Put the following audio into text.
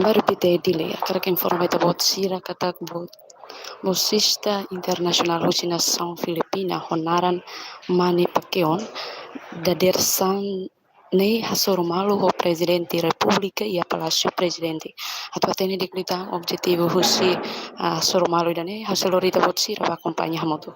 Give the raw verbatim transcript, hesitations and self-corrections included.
Baru B T Dili, hakarak informa ba ita-boot sira katak bol-, bolsista internasionál husi nasaun Filipina ho naran Manny Pacquiao dadeer-saan ne'e hasoru malu ho Prezidente Repúblika iha Palásiu Prezidente. Atu hatene di'ak liután objetivu husi, ah, hasoru malu ida-ne'e, ha'u sei lori ita-boot sira ba akompaña hamutuk.